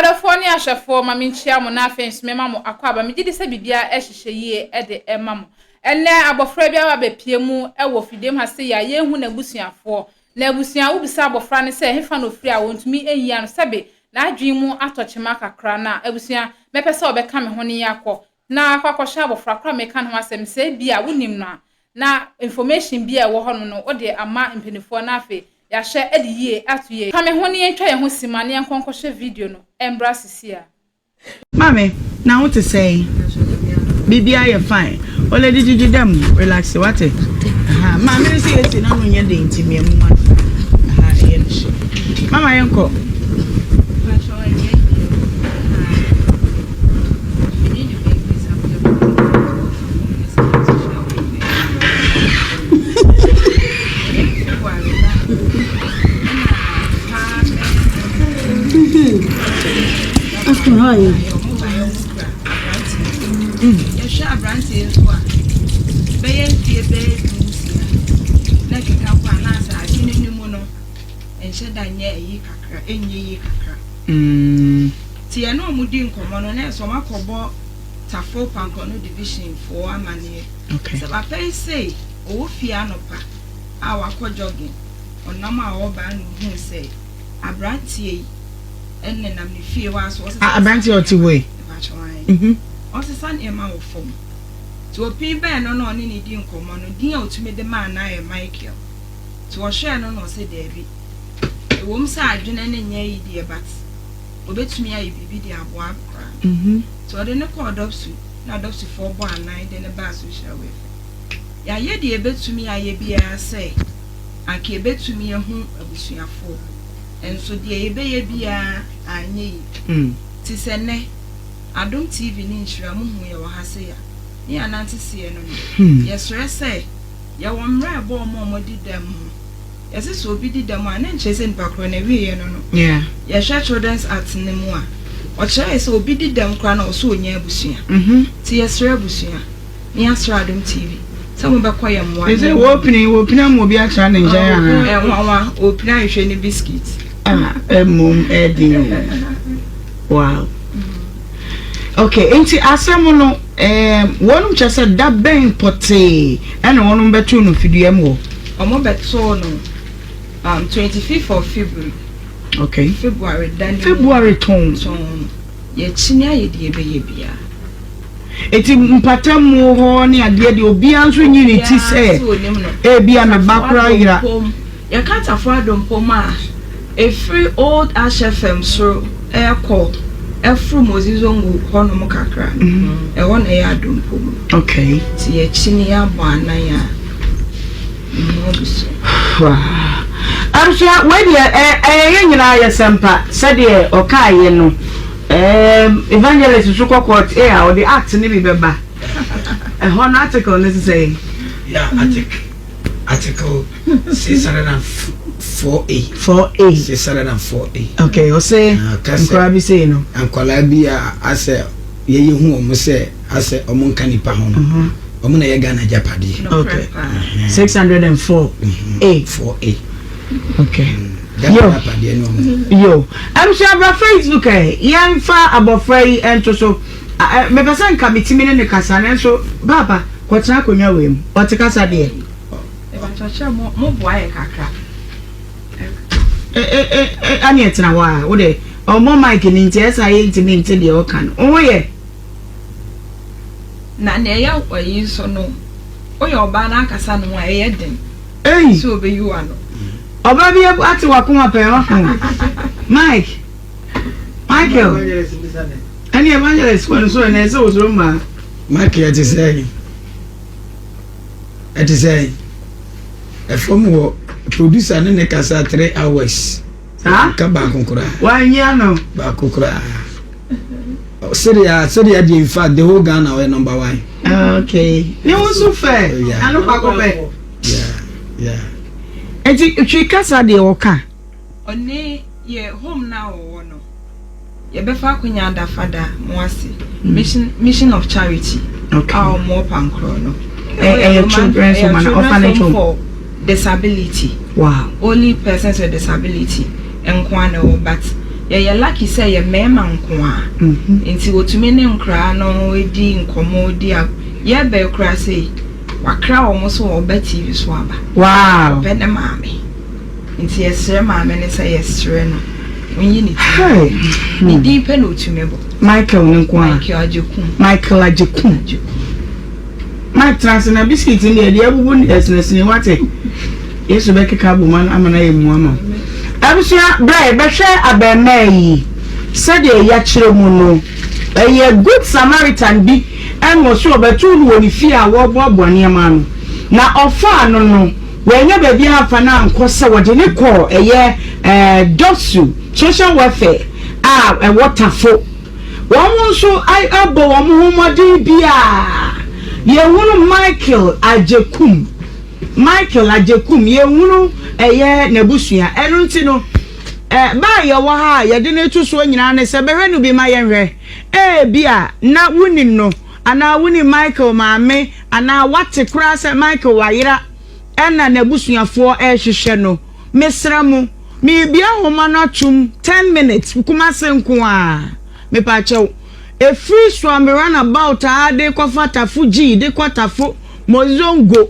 Adɔfoɔ ne ahwɛfoɔ, ma menkyia mo na afei nso mema mo akwaaba. Megye di sɛ biribiara hyehyɛ yie de ma mo. Ɛnnɛ, abɔfra bi aba abɛpue mu wɔ fidiem ha sei a yɛnhu n'abusuafoɔ. Na abusua, wobisa abɔfra no sɛ hefa na ɔfiri a, wɔntumi nyi ano. Sɛbe n'adwene mu atɔ kyema kakra. Na abusua, mɛpɛ sɛ wɔbɛka me ho ne yɛakɔ na akɔ akɔhwɛ abɔfra korɔ a mereka ne ho asɛm. Sɛ ebia wonim no a, na information bi a ɛwɔ hɔnom no wode ama mpaninfoɔ na afei yɛahwɛ de yie ato yie. Ka me ho na yɛntwa yɛn ho sima na yɛnkɔ nkɔhwɛ video no mbra sisi a. Maame, na ho te sɛn? Biribiara yɛ fine. Ole didi dɛm, relax wate. Aha, maame no sɛ yɛsi n'ano nyɛ den nti mmea mu ma no. Aha, ɛyɛ no hye. Mama yɛnkɔ. Yɛhwɛ aberanteɛ nso a, bɛyɛ mfeɛ bɛyɛ dunsia na ɛkeka kɔ anaasɛ adwene no mu no nhyɛ da nyɛ ayi kakra, ɛnyɛ yie kakra. Nti yɛne wɔn di nkɔmmɔ no na ɛsɛ wɔn akɔbɔ Tafo Pankɔno Division foɔ amaneɛ sɛ papa yi sei ɔwɔ fie anɔpa a wakɔ jogging, ɔnam a ɔreba na ɔhuu sɛ aberanteɛ yi nenam ne fie hɔ a so ɔsesa Aberanteɛ a ɔte hɔ yi? Mepakyɛw ae. Ɔsesa nneɛma wɔ fam. Nti ɔpin bɛn no na ɔne no di nkɔmmɔ no, din a ɔtumi de maa no ara yɛ Michael. Nti ɔhwɛɛ no na ɔse daabi. Ɛwom sɛ adwene no nyɛ ayi deɛ but ɔbɛtumi ayɛ biribi de aboa akwadaa no. Nti ɔde no kɔɔ Dɔpsu na Dɔpsufoɔ bɔɔ anan de no baa social welfare. Yɛayɛ deɛ yɛbɛtumi ayɛ biara sɛ anka yɛbɛtumi ahu abusuafoɔ nso deɛ yɛbɛyɛ biara anyɛ yie. Te sɛ nnɛ, Adom TV ne Nhyira mohu yɛwɔ ha sei a, ne yɛanante seɛ no no, yɛsrɛ sɛ yɛwɔ mmara a ɛbɔ wɔn a wɔadi dɛm ho. Yɛse sɛ obi di dɛm a, na ɛnkyerɛ sɛ nipa korɔ no awieɛ no no. Yɛhwɛ Children's Act no mu a, ɔkyerɛɛ sɛ obi di dɛm koraa na ɔsɛ ɔnya abusua. Nti yɛsrɛ abusua ne yɛasrɛ Adom TV sɛ mobɛkɔ yɛn mmoa. Ɛsɛ wɔpini wɔpini ama obi atra ne nkyɛn anaa? Ɛnwanwa, ɔpini ahwehwɛ ne biscuit. Ah, ɛmmom ɛden o. Wow. Okay, nti asɛm no ɛɛm wɔnom kyerɛ sɛ da bɛn pɔtee ɛna wɔnom bɛtoo no fidua mu hɔ? Wɔn bɛtoo no um, 25th of February. Okay. February da ne mu. February tɔn. Tɔn. Yɛkyini ayɛ deɛ yɛbɛyɛ biara. Eti mpatamu hɔ ne adeɛ deɛ obiara nso nyi ne ti sɛ ebia me ba koraa yera. Yɛka Tafo Adompom a, ɛfiri Old Ash FM soro rekɔ ɛforo Mozi Zongo hɔnom kakra no, ɛhɔ na ɛyɛ Adompom. Okay. Nti yɛkyini abɔ anan a, mehu abusua. Wow. Abusua, wei deɛ ɛyɛ yɛn nyinaa yɛ sɛmpa sɛdeɛ ɔkaeɛ no. Ɛɛm, evangelist nso kɔ court eh a ɔde act no bi bɛba. Ɛhɔ no article no te sɛn? Yeah, article article 604A. 4A. 604A. Okay, ɔsɛ nkwadaa bi sei no. Nkwadaa bi a asɛ yɛyɛ hu wɔn sɛ asɛ wɔn nka nipa ho no. Mhm. Wɔn na yɛ Ghana agyapadeɛ. Okay. 604 A. 4A. Okay. Yo. Yo. Abusua bra Facebook ɛ yɛmfa abɔfra yi nto so. Mepɛ sɛ nka metumi ne ne kasa nanso paapa kɔtena akonnwa wei mu. Ɔte kasa deɛ. Ɛbɛkyerɛkyerɛ mo mo boa yɛ kakra. Ɛne ɛtena hɔ a wode ɔmmɔ mic no nti ɛsa yɛntumi nte deɛ ɔka no. Wo ho yɛ? Na nea ɛyɛ ayi nso no, woyɛ ɔbaa na akasa ne ho a, ɛyɛ den Ei! sɛ obeyi w'ano. Ɔbaa bi ate w'akoma pɛn ɔho. Mike, Michael, ɛne evangelist kɔ no so ɛnɛ ɛsɛ osoro mmaa. Michael ɛte sɛn? Ɛte sɛn? Ɛfam wɔ producer ne ne kasa 3 hours. Saa? Ka baako koraa. Wanyia no. Baako koraa. Sɛdeɛ sɛdeɛ deɛ in fact the whole Ghana ɔyɛ number one. Okay. Ne ho so fɛ. Ano baako pɛ. Yeah. Eti twi kasa deɛ ɔka. Ɔne yɛ home na ɔwɔ no. Yɛbɛfa akonya ada fada mo ase. Mission Mission of Charity. Okay. A ɔmo wɔ Pankorɔ no. Ɛyɛ children's home ana orphanage home. For disability. Wow. Only persons with disability nko ara na ɛwɔ but. Yɛyɛ lucky sɛ yɛ mmarima nko ara nti wɔtumi ne nkoraa no di nkɔmmɔ di ag yɛreba yi koraa sei wakra wɔn sɛ ɔreba TV so aba. Wow. Ɔpɛ ne maame nti yɛsrɛ maame no sɛ yɛsrɛ no ɔnyi ne ti Hey. ne din pɛ na ɔtumi bɔ. Michael ne nko ara. Michael Agyekum. Michael Agyekum. Agyekum. Mike tena ase na biscuit no deɛ deɛ abubu no deɛ sinasini wate Yesu bɛkeka abom ama no ayɛ mu ama wo. Abusua berɛ a yɛbɛhwɛ abarimaa yi sɛdeɛ yɛakyerɛ mu no ɛyɛ good Samaritan bi ɛna ɔso ɔbɛtoo no wɔ ne fie a wɔreboaboa nneɛma ano na ɔfaa no no wannya baabi amfa no ankɔ sɛ wɔde no kɔɔ ɛyɛ ɛɛ Dɔsu social welfare a ɛwɔ Tafo. Wɔn nso abɔ wɔn ho mmɔden bi a yɛhunu Michael Agyekum, Michael Agyekum, yɛhunu ɛyɛ n'abusua. Ɛno nti no, ba a yɛwɔ ha a yɛde no to soɔ nyinaa ne sɛ bɛhwɛ no bi ma yɛnhwɛ. Ebi a na wonim no anaa wonim Michael maame anaa wate koraa sɛ Michael wayera ɛna n'abusuafoɔ rehwehwɛ no. Mesrɛ mo, merebue nhoma no atom ten minutes, Kumase nko ara, mepakyɛw. Ɛfiri Suame Runabout ara de kɔfa Tafo G de kɔ Tafo Mozongo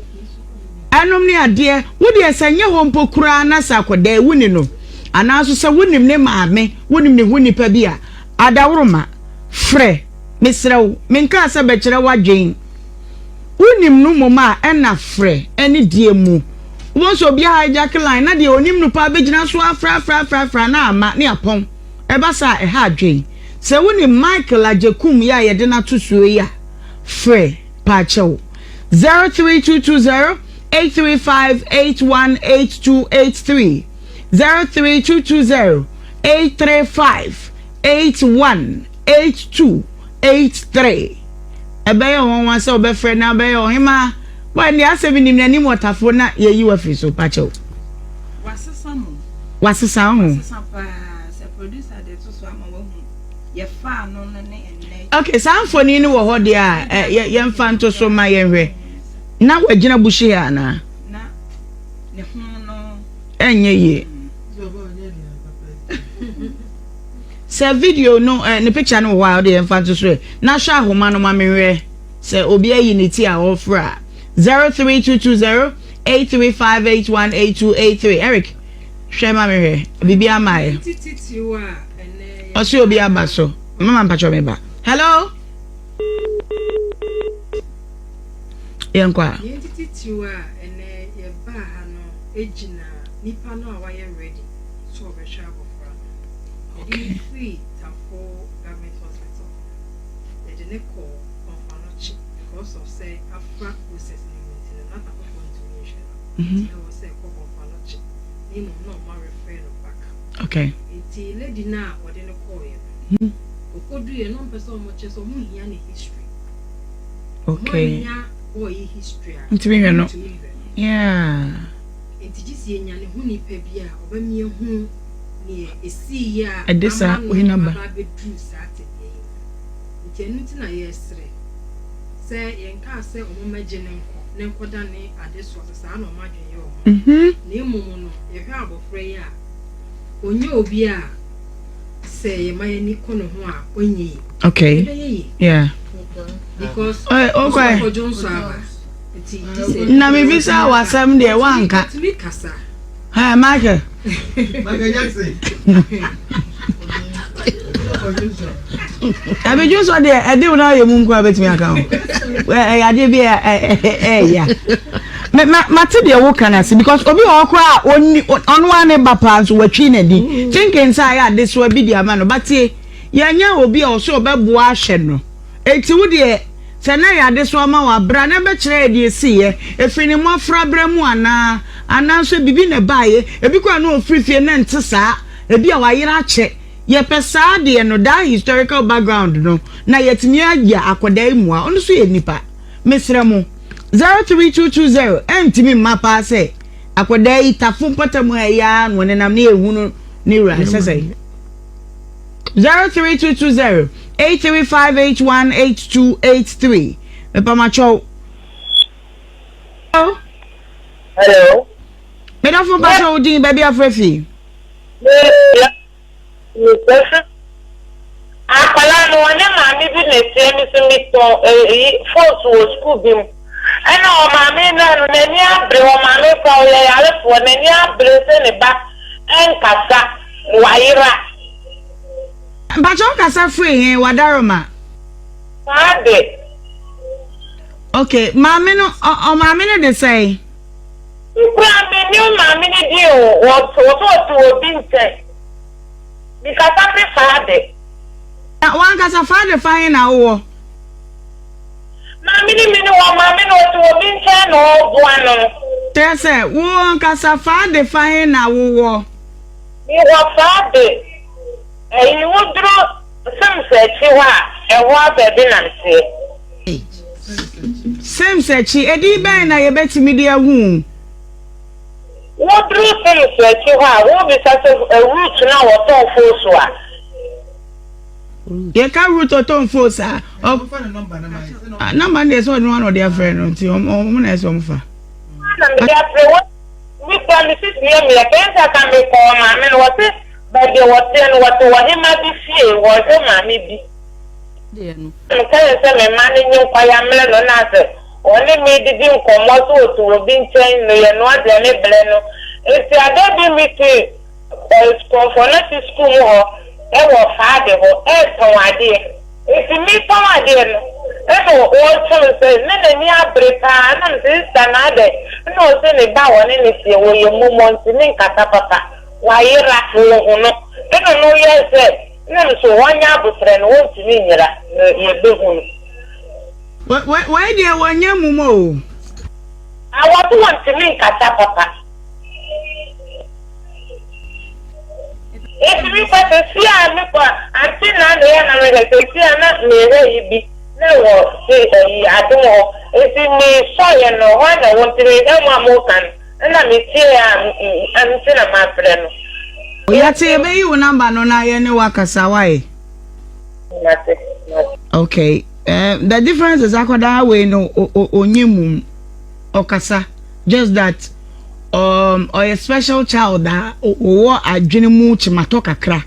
ɛnom ne adeɛ, wo deɛ sɛ nyɛ hɔ mpo koraa na sɛ akɔdaa wuni no, anaa nso sɛ wonim ne maame, wonim ne ho nipa bi a, adaworoma, frɛ, mesrɛ wo, menkaa sɛ bɛkyerɛ w'adwen. Wonim no mmom a, ɛna frɛ ne deɛ mu. Wobɛhu sɛ obi ahijack line na deɛ onim no paa bɛgyina so afrɛ afrɛ afrɛ afrɛ na ama ne apɔn. Ɛba saa a, ɛha adwen. Sɛ wonim Michael Agyekum yi a yɛde no ato soɔ yi a, frɛ paakyɛw. 03220 835 818283 03220 835 818283. Ɛbɛyɛ wo nwanwa sɛ wobɛfrɛ na wobɛyɛ ɔhemaa. Boy ndeɛ asɛ menim n'anim ɔtafo na yɛyi wo afiri so pakyɛw. Wasesa mo. Wasesa wo ho. Wasesa paa sɛ producer de to so ama wahu yɛfaa no no ne ɛnnɛ. Okay saa mfoni no wɔ hɔ deɛ a yɛmfa nto so ma yɛnhwɛ. Na wagyina bushi ha anaa? Na ne ho no. Ɛnyɛ yie. Sɛ video no eh, ne picture no wɔ hɔ a wode yɛmfa nto so ɛ na hwɛ ahoma no ma menhwɛ sɛ obi ayi ne ti a ɔrefrɛ a 03220 835818283 Eric hwɛ ma mehwɛ biribi ama ɛ ɔse obi aba so mama mpakyɛ me ba hello yɛnkɔ a nipa no a wayɛ ready sɛ ɔbɛhwɛ abɔfra no. Yɛde no firii Tafo Government Hospital no, yɛde no kɔɔ Komfo-Anokye because of sɛ afra process no mu nti no, na Tafofoɔ ntumi nhwɛ no. Nti na ɛwɔ sɛ ɛkɔ Komfo-Anokye na mmom na wɔn refer no back. Okay. Nti lady no a wɔde no kɔɔeɛ no, ɔkɔduiɛ no ɔmpɛ sɛ wɔkyɛ sɛ wɔn hia ne history. Okay. Wɔn anya boy yi history a, Ntumi nhwɛ no. ntumi nhwɛ no. Yeah. Enti gye sɛ yɛnya ne ho nipa bi a ɔbɛma yɛahu nea esiiɛ a Ɛde saa ama oyi no no aba. aba abɛduru saa tebea yi mu. Nti ɛno nti na yɛresrɛ sɛ yɛnkaa sɛ wɔmmɛgye no nkɔ na nkɔda ne adesoa so, saa na wɔn adwene yɛ wɔn. Na mmom no, yɛhwɛ abɔfra yi a, ɔnyɛ obi a sɛ yɛma yɛn ani kɔ ne ho a ɔnyɛ yie. Okay. Ɛbɛyɛ yie. Yeah. Because Ɔyɛ ɔkɔ. ɔkɔdwo nso aba. Na mebisa wo asɛm deɛ woanka. Hey, Michael. Michael Jackson. Ɛbi dwo sɔ deɛ ɛde wo na ayɛ mu nkoa bɛtumi aka ho. Ɛyɛ adeɛ bi ɛyɛ. Mate deɛ woka no ase because obi wɔ hɔ koraa a ɔno ara ne ba paa nso watwi n'ani. Thinking sɛ ayɛ adesoa bi de ama no. But yɛnyɛ obi a ɔsɛ ɔbɛboa ahwɛ no. Enti wo deɛ, sɛ na ɛyɛ adesoa ma wo a, bra na bɛkyerɛ yɛ deɛ ɛsiiɛ. Ɛfiri ne mmɔfraberɛ mu anaa? Anaa nso biribi na ɛbaeɛ? Ebi koraa na ɔfiri fie na ɛnte saa. Ebia wayera akyɛ. Yɛpɛ saa adeɛ no, that historical background no, na yɛatumi ayɛ akwadaa yi mmoa. Ɔno nso yɛ nipa. Mesrɛ mo. 03220, ɛntumi mma paa sɛ akwadaa yi, Tafo mpɔtam ha yi ara na ɔnenam na yɛhunu ne wura. Ɛsɛ sɛ. 03220 83581 8283 mepamakyɛw. Hello. Hello. Medafo mpakyɛw wo din baabi afrɛ fi. Mefiri akwadaa no ɔne maame bi na ɛteɛ me so metɔn ɛyi phones wɔ sukuu bi mu ɛna ɔmaame no no n'ani abere ɔmaame kora ɔyɛ yarefoɔ n'ani abere sɛ ne ba ɛnkasa wayera. Mpakyɛ wo kasa firi he Wadaroma? Saa de. Ok maame no ɔmaame no de sɛn? Me koraa mennim maame no din o, wɔse ɔte obi nkyɛn. Mekasa firi Faade. Na wankasa Faade fa he na wowɔ? Maame no mene wɔ maame no ɔte obi nkyɛn na ɔɔboa no. Kyerɛ sɛ, wo ankasa Faade fa he na wowɔ? Mewɔ Faade. Ɛyi woduru Sims akyi hɔ a, ɛhɔ ara baabi na meteɛ. Sims akyi, edin bɛn na yɛbɛtumi de ahu wo? Woduru Sims akyi hɔ a, wobisa sɛ Ruth no a wɔtɔn foosu a. Yɛka Ruth ɔtɔn foosu a, ɔ nɔmba no deɛ sɛ ɔno ara na ɔde afrɛ no nti wɔn na ɛsɛ wɔn fa. Na mede afrɛ wo. Me kura me sisi yɛ me ya pɛn sɛ ka me kɔɔ maame no wɔse baabi a wɔteɛ no wɔte ɔhema bi fie wɔhwɛ maame bi. Me ka yɛ sɛ me mma no nye nkwaya mmerɛ no na sɛ ɔne me didi nkɔmmɔ sɛ ɔte obi nkyɛn no yɛ noa aduane brɛ no nti ada bi me te Kɔmfɔnɔkye sukuu mu hɔ wɔ Faade hɔ retɔn adeɛ. Nti meretɔn adeɛ no ɛna ɔrekyerɛ me sɛ ne n'ani abere paa ɛna mese sista na adɛn ɛna ɔse ne ba a ɔne no teɛ ɔyɛ mmomɔ nti ne nkasa papa wayera ɔnhu no ɛna ɔno yɛɛ sɛ ɛna mese ɔnyɛ aboterɛ no ɔntumi nyera na yɛbɛhu no. Wei deɛ wɔnyɛ mmomɔ o. Ah wɔse wɔntumi nkasa papa. Enti me kɔ sɛsi a me kɔ ante na na yɛ na mehwɛ sɛsi a na mehwɛ yi bi na wɔ se ayi adom hɔ enti me sɔ yɛ no hɔ na wɔ nti mehwɛ mo a mo ka no ɛna me tie a nti na ma frɛ no. Yɛte yɛbɛyi wo number no na yɛne wo akasa why? Mate mate. Okay um, the difference is akwadaa wei no ɔnyɛ mum ɔkasa just that um, ɔyɛ special child a ɔwɔ adwene mu kyematɔ kakra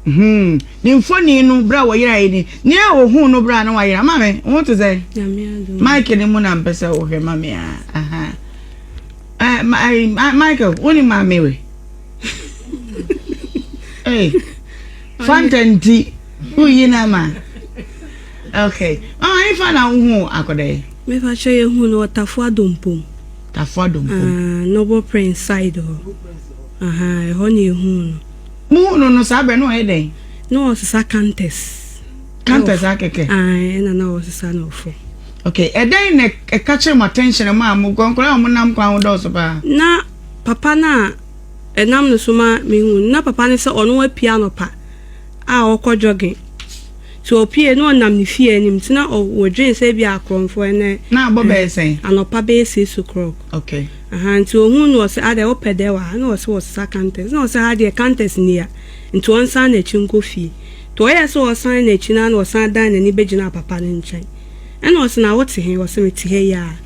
hmm. Ne mfoni no berɛ a wɔyera yi ni nea ɔhu no berɛ a na wayera maame wo te sɛ mike ne mu na mpɛ sɛ wohwɛ ma me a aha eh, Michael wo ne maame we hey, Fanta nti woyi no ama okay mama ifa na wohu akɔda yi Mepakyɛ yɛhu no wɔ Tafo Adompom. Tafo Adompom. Ah, Noble Prince side hɔ. Aha, ɛhɔ na yɛhu no. Muhu no no saa berɛ no ɔyɛ dɛn? Na ɔsesa counters. Counters akɛkɛ? Ah, ɛna na ɔsesa no ɔfo. Okay, ɛdɛn na ɛka kyerɛ mo attention mu a mo nkwadaa a wɔn nam kwan ho dɔɔso paa? Na papa no a ɛnam no so ma mehu no, na papa no sɛ ɔno apue anɔpa a ɔkɔ jogging. Nti ɔpue na ɔnam ne fie anim nti na ɔdwen sɛ ebia akorɔmfoɔ ɛnɛ. Na abɔ bɛyɛ sɛn? Anɔpa bɛyɛ 6 o'clock. Aha nti ohun no ɔsɛ adɛ wopɛ dɛ wɔ ha na ɔsɛ wɔsesa counters na ɔsɛ ha deɛ counters ni ha nti ɔnsan n'akyi nkɔ fie. Nti ɔyɛ sɛ ɔsan n'akyi na na ɔsan dan n'ani bɛgyina papa no nkyɛn. Ɛna ɔsɛ na wote he? Ɔsɛ mete ha yi ara.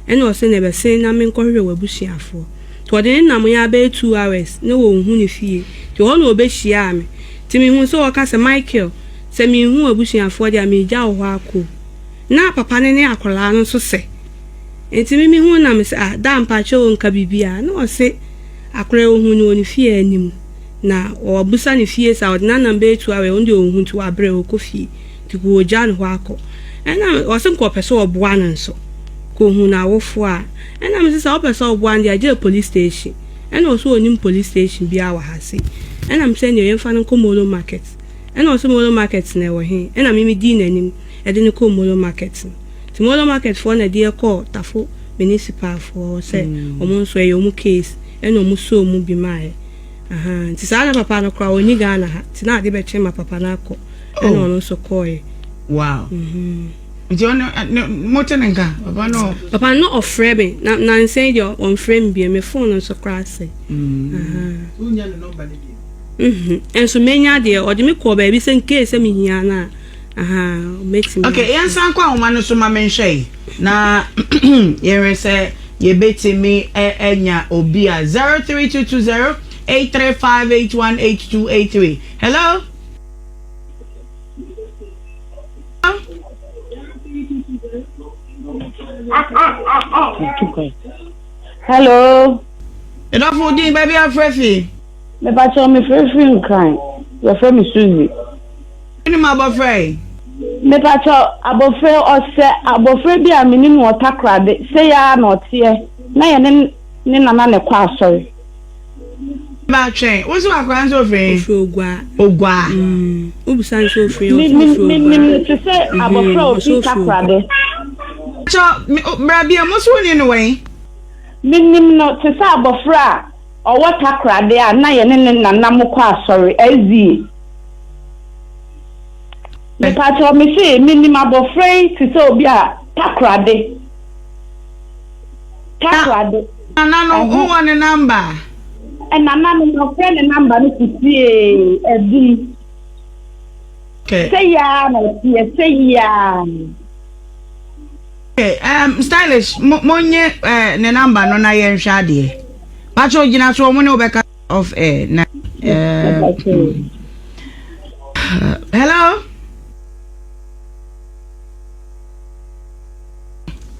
Ɛna ɔsɛ na ɛbɛsen na menkɔhwehwɛ w'abusuafoɔ. Nti ɔde ne nam yɛ abɛyɛ 2 hours na wɔnhu ne fie. Nti hɔ na ɔbɛhyiaa me. Nti mehu sɛ ɔka sɛ Michael sɛ menhu w'abusuafoɔ deɛ a meregya wo hɔ akɔ. Na papa no ne akwadaa no nso sɛ. Nti me mehu na me sɛ ah da mpakyɛ o nka biribiara. Na ɔse akwadaa yi ohuu no wɔ ne fie anim. Na ɔbusa ne fie saa ɔde n'anam bɛyɛ 2 hours ɔno deɛ ɔnhu nti wabrɛ ɔkɔ fie. Nti wɔgya no hɔ akɔ. Ɛna ɔse nka ɔpɛ sɛ ɔboa no nso. Kɔhu n'awofoɔ a. Ɛna mese sɛ wopɛ sɛ ɔboa no deɛ agye police station. Ɛna ɔse ɔnim police station biara wɔ ha sei. Ɛna mese ɛneɛ yɛmfa no nkɔ Molo market. Ɛna ɔse Molo market no ɛwɔ he? Ɛna me medii n'anim ɛde no kɔɔ Molo market no. Nti Molo market foɔ na ɛde yɛ kɔɔ Tafo municipal foɔ hɔ sɛ ɔmo nso ɛyɛ ɔmo case ɛna ɔmo sɔɔ mu bi maaɛ. Ahaa nti saa na papa no koraa ɔnni Ghana ha nti na ade bɛkye ma papa no akɔ ɛna ɔno nso kɔɔɛ. Wow. Nti ɔno ne mote ne nka papa no. Papa no ɔfrɛ me na nansa yi deɛ ɔmfrɛ me bio me phone no nso koraa asɛe. Wonya ne number no bio? Mhm. Nso menya deɛ ɔde me kɔɔ baabi sɛ nkee sɛ mehia no a aha mɛtumi. Okay, yɛnsan kɔ ahoma no so ma menhwɛ yi na yɛnhwɛ sɛ yɛbɛtumi anya obi a 03220. 835 818283. Hello? Hello. Ɛdɔfo din baabi afrɛ fi. Mepakyɛw mefrɛ firi Nkran. Yɛfrɛ me Suzy. Wonim abɔfra yi? Mepakyɛw abɔfra yi ɔsɛ abɔfra bi a menim no wɔ Takoradi. Sei ara na ɔteɛ. Na yɛne ne nana na ɛkɔ asɔre. Ba twɛn, wo se w'akwadaa nso ofiri he? Ofiri Oguaa. Oguaa. Mm, wobisa no sɛ ofiri he, ɔse ofiri Oguaa. Menim no te sɛ abɔfra a ofiri Takoradi. Kyɛ, bra bio, mo se wonni no wɛn? Menim no te sɛ abɔfra a ɔwɔ Takoradi a na yɛne ne nana mo kɔ asɔre, SDA. Mepakyɛw, mese menim abɔfra yi te sɛ obi a Takoradi. Takoradi. Nana no, wowɔ ne namba? Nana no, mafrɛ ne namba no sisiee, adum. Sɛ yi ara na ɔteɛ, sɛ yi ara. Okay, stylish, mo monye uh, ne namba no na yɛnhwɛ adeɛ. Pakyɛ ogyina so ɔmo ne wobɛka off air na. Hello.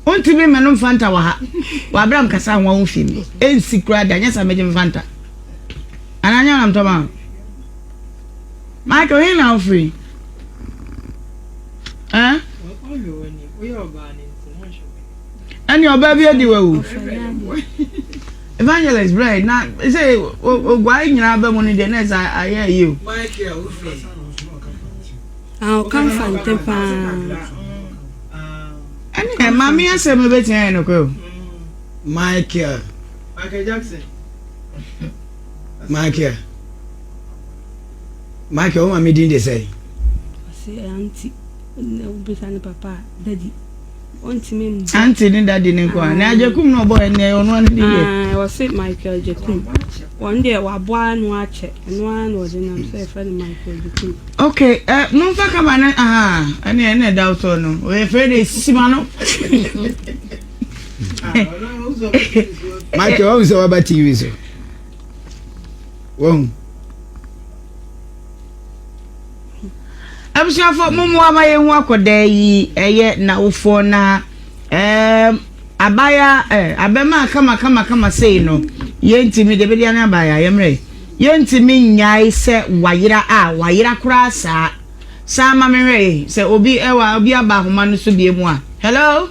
Wontumi mmɛnom Fanta wɔ ha. Wɔ abira m kasa ho wo fi mi. Ensi kura da nyɛ sa megye me Fanta. Ana nyɛ nam tɔma. Michael he na wofiri? Eh? Ɛne ɔbaa bi adi wawu. Evangelist brɛ na sɛ oguare nyinaa ba mu no deɛ na ɛsɛ ayɛ ayi o. Ah, ɔka mfante paa. Ɛne maame asɛm no bɛtumi ayɛ nokorɛ o. Michael. Michael Jackson. Michael. Michael, wo maame din de sɛn? Ɔse aunty, na wobisa ne papa a, daddy. Ɔntumi mbɔ. Aunty ne daddy ne nko a. Na Agyekum na ɔbɔ ɛnɛ ɔno ano din deɛ. Ah, ɔse Michael Agyekum. Wɔn deɛ wabɔ ano akyɛ. Ɛno ara na ɔde nam sɛ yɛfrɛ no Michael Agyekum. Okay, eh, momfa kama no aha, ɛne ɛne ɛda wo so no. Ɔyɛ frɛ de sima no. Michael, wɔn sɛ waba TV so. Wɔn. Abusuafo mommoa ma yɛnhu akɔdaa yi ɛyɛ n'awofoɔ na ɛɛm abaya ɛ abɛma kama kama kama sei no yɛntumi deɛ bɛdi ane abaya yɛmmerɛ yɛntumi nnyae sɛ wayera a wayera koraa saa saa ma mehwɛ yi sɛ obi ɛwɔ obi aba ahoma no so bie mu a hello.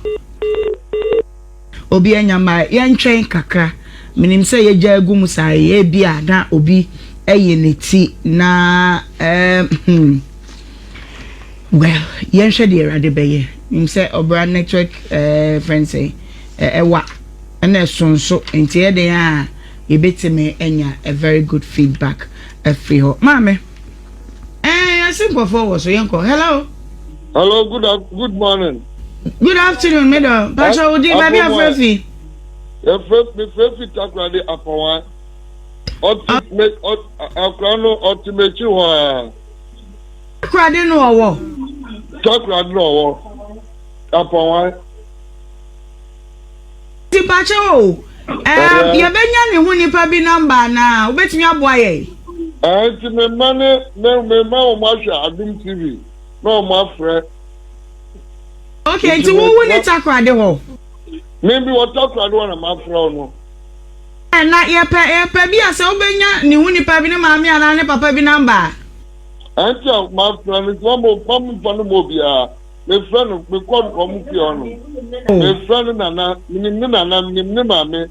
Obi anya mmae. Yɛntwɛn kakra. Menim sɛ yɛgya agu mu saa yi, ebia na obi ayi ne ti na ɛɛm hmm. Well, yɛnhwɛ deɛ Awurade bɛyɛ. Menim sɛ ɔbra network ɛɛ fɛn sɛ ɛwa ɛna ɛso nso nti ɛyɛ den a yɛbɛtumi anya a very good feedback afiri hɔ. Maame, ɛɛ yɛse nkurɔfoɔ wɔ so yɛnkɔ. Hello. Hello, good good morning. Good afternoon, me dɔ. Patrɔ wo din baabi afrɛ fi. Yɛfrɛ me frɛ fi Takoradi Apawan. Ɔte me ɔt akora no ɔte m'akyi hɔ a. Takoradi no ɔwɔ. Takoradi no ɔwɔ Apawan. Ti pakyɛ o. Ɛɛ yɛbɛnya ne ho nipa bi namba anaa wobɛtumi aboa yɛn. Ɛɛ nti me mma ne me me mma wɔn ahwɛ Adum TV na wɔn afrɛ. Okay, nti wo wo ne Takoradi hɔ? Me bi wɔ Takoradi hɔ na mafrɛ wo no. Ɛ na yɛpɛ yɛpɛ bi a sɛ wobɛnya ne ho nipa bi ne maame anaa ne papa bi namba a. Ɛnti a mafrɛ no nti mama mama mfa no ma obiara. Mefrɛ no mekɔ wɔn fie hɔ no. Mefrɛ no nana, menim ne nana, menim ne maame,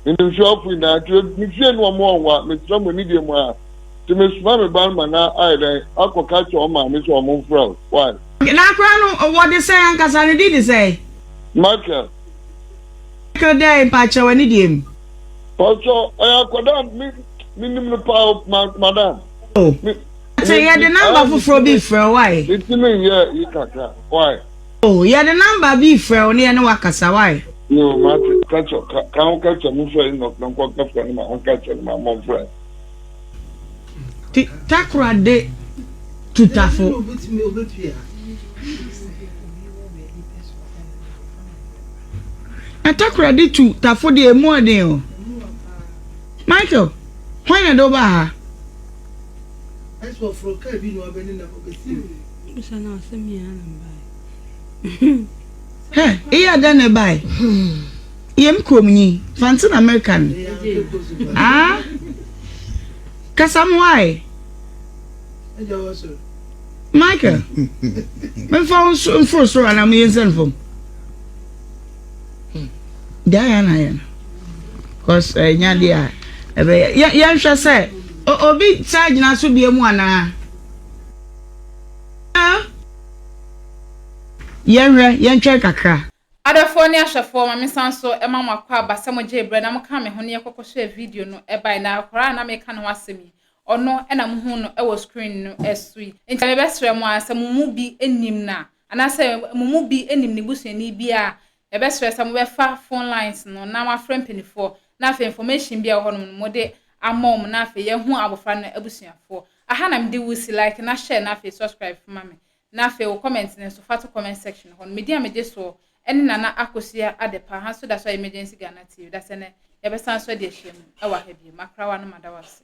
menim fie hɔfo nyinaa nti me fie ne wɔn wɔ nwa mesrɛ mo anidie mu a. Nti mesoma me ba no ma no ayɛ dɛn akɔka akyerɛ wɔn maame sɛ wɔn mfrɛ wo. Why? Na akora no wɔde sɛn ankasa ne din de sɛn? Michael. Michael dɛn mpakyɛw ɛne deɛ mu? Pakyɛw ɔyɛ akwadaa me me nim no paa ma madam. Oh. Me Sɛ yɛde namba foforɔ bi frɛ wo why? Me ti me yɛ yi kakra why? Oh yɛde namba bi frɛ wo ne yɛne wakasa why? Yo mate kakyɛ ka ka ho kakyɛ mo frɛ Enoch na nkɔ ka frɛ no ma ɔnka kyerɛ no ma mo mfrɛ. Ti takoradi tutafo. Na takoradi tu tafo deɛ emu ɔden o. Michael. Hwan na ɛde wo baa ha? Hɛ, eyɛ dɛn na ɛbae? Eyɛ me kurom nyi, Fante na mereka no. Ah, kasa mo ae. Michael, memfa wo mforo soro anaa meyɛ nsiane fam? Deɛ ayɛ na ayɛ no cause ɛnya deɛ a ɛbɛyɛ yɛnhwɛ sɛ obi saa gyina so bie mu anaa yɛnhwɛ yɛntwɛn kakra. Adɔfoɔ ne ahwɛfoɔ ma me nsan so ma mo akɔ aba sɛ mo gyee berɛ na mo kaa me ho ne yɛkɔ kɔhwɛɛ video no bae na akwadaa a na meka ne ho asɛm yi ɔno na mo hu no wɔ screen no so yi nti mebɛsrɛ mo ara sɛ mo mu bi nim no a anaasɛ mo mu bi nim ne busuani bi a Yɛbɛsrɛ sɛ mobɛfa phone lines no na moafrɛ mpaninfoɔ na afei information bi a ɛwɔ hɔnom no mode ama wɔn na afei yɛahu abɔfra no abusuafoɔ. Aha na mede wo si, like na share na afei subscribe ma me. Na afei wo comment no nso fa to comment section hɔ no. Me din a megye soɔ ne Nana Akosua Adepa, aha nso da so ayɛ Emergency Ghana TV. Dasɛ nnɛ yɛbɛsan nso adi ahyia mu wɔ aha bio. Makrawa no mada wo ase.